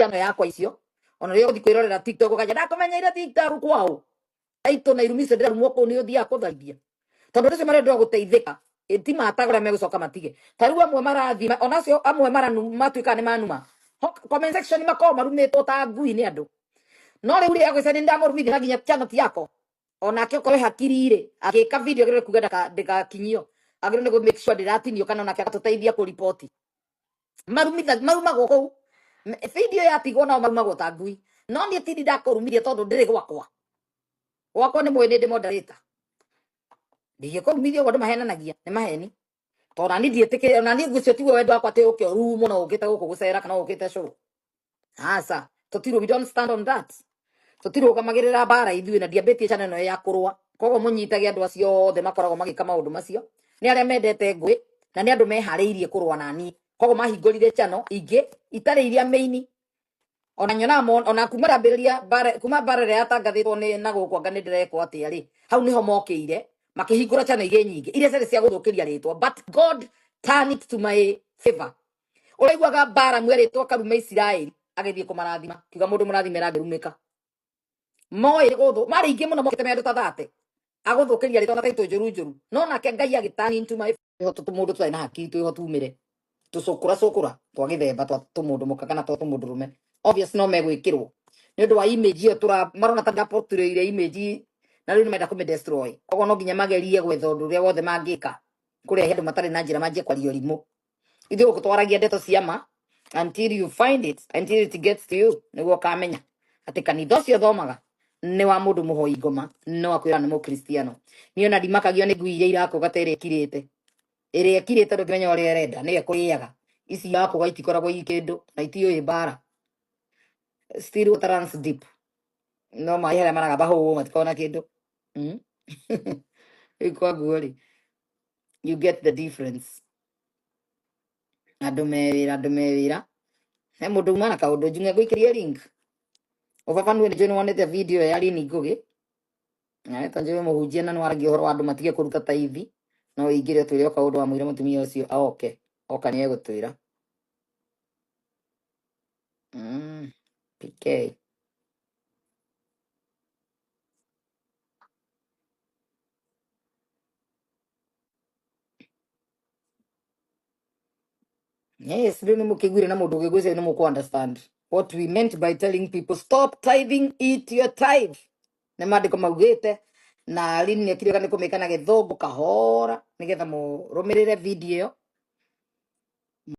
Channel yakwa icio ona rĩrĩa ũgũthiĩ kwĩrorera TikTok ũkanja ndakũmenyeire TikTok kwao aitũ na irumi icio ndĩrarumwo kũu nĩ ũthiaga kũthaithia tondũ andũ acio marenda gũteithĩka ti mata ũrĩa megũcoka matige. Ta rĩu amwe marathiĩ ona acio amwe maranu matuĩkaga nĩ manuma. Comment section makoragwo marumĩtwo ta ngui nĩ andũ. No rĩu rĩ agwĩca nĩ ndamũrumithia na nginya channel ti yako onake okorwo hakiri rĩ agĩka video agĩrĩire kuga ndĩgakinyio, agĩrĩire nĩ gũ make sure ndĩratinio kana onake agatũteithia kũripoti. Marumitha marumagwo kũu. Video yatigwo nao marumagwo ta ngui. No niĩ tindi ndakũrumithia tondũ ndĩrĩ gwakwa. Gwakwa nĩ mũĩ nĩ ndĩ moderator. Ndingĩkũrumithia ũguo andũ mahenanagia nĩ maheni. Tondũ nani ndiĩtĩkĩrĩ ona niĩ ũcio tiguo wendo wakwa atĩ ũke ũrumu na ũkĩte gũkũ gũcera kana ũkĩte show. Aca, tũtirũ, we don't stand on that. Tũtirũgamagĩrĩra mbara ithuĩ na ndiambĩtie channel ĩno ya kũrũa. Koguo mũnyitage andũ acio othe makoragwo magĩka maũndũ macio. Nĩ arĩa mendete ngũĩ na nĩ andũ meharĩirie kũrũa na niĩ. Koguo mahingũrire channel ingĩ itarĩ iria main. Ona nyonaga ona kuma ndambĩrĩria mbara, kuma mbara ĩrĩa yatangathĩtwo nĩ na gũkũ anga nĩ ndĩrekwo atĩa rĩ, hau nĩho mokĩire makĩhingũra channel ingĩ nyingĩ iria ciarĩ cia gũthũkĩria rĩtwa, but God turn it to my favor. Ũraiguaga Balamu erĩtwo akarume Isiraeli agĩthiĩ kũmarathima, kiuga mũndũ mũrathime arangĩrumĩka. Moĩ gũthũ marĩ aingĩ mũno mokĩte me andũ ta thate agũthũkĩria rĩtwa na taitũ njũru njũru, no nake Ngai agĩturn into my twĩho tũmũndũ tũtarĩ na hakiri twĩho tumĩre tũcũkũra cũkũra twa gĩthemba twa tũmũndũ mũka kana twa tũmũndũ rũme, obvious no megwĩkĩrwo nĩ ũndũ wa image ĩyo tũra marona ta ndaportrayire image na rĩu nĩ marenda kũmĩ destroy. Koguo no nginya magerie gwetha ũndũ ũrĩa wothe mangĩka kũrehe andũ matarĩ na njĩra manjie kwaria ũrimũ. Ithuĩ gũkũ twaragia ndeto cia ma until you find it, until it gets to you, nĩguo ũkamenya atĩ kanitha ũcio thomaga nĩ wa mũndũ mũhoi ngoma no akwĩra nĩ mũkristiano. Niĩ ona ndimakagio nĩ ngui iria irakũga ta ĩrĩa ĩkirĩte, ĩrĩa ĩkirĩte ndũngĩmenya ũrĩa ĩrenda, nĩyo ĩkũrĩaga. Ici irakũga itikoragwo i kĩndũ na itiũĩ mbara. Still water runs deep. No maĩ harĩa maragamba hũ matikoragwo na kĩndũ. Rĩu kwaguo rĩ, you get the difference. Andũ me wĩra, andũ me wĩra. He mũndũ uma na kaũndũ njung'e ngũikĩrie link. Ũbaba nĩ njũĩ nĩwonete video ya Lini Ngugi. Na ta njũĩ mũhunjia na nĩwaragia ũhoro wa andũ matige kũruta taithi. No ũingĩre ũtwĩre o kaũndũ wamwĩra mũtumia ũcio oke. Oka nĩ egũtwĩra. PK. Yes, rĩu nĩ mũkĩiguire na mũndũ ũngĩgwĩciria nĩ mũkũ understand what we meant by telling people stop tithing, eat your tithe. Nĩ maandĩko maugĩte na Lini nĩ akiriga nĩ kũmĩka na gĩthũngũ kahora nĩgetha mũrũmĩrĩre video ĩyo.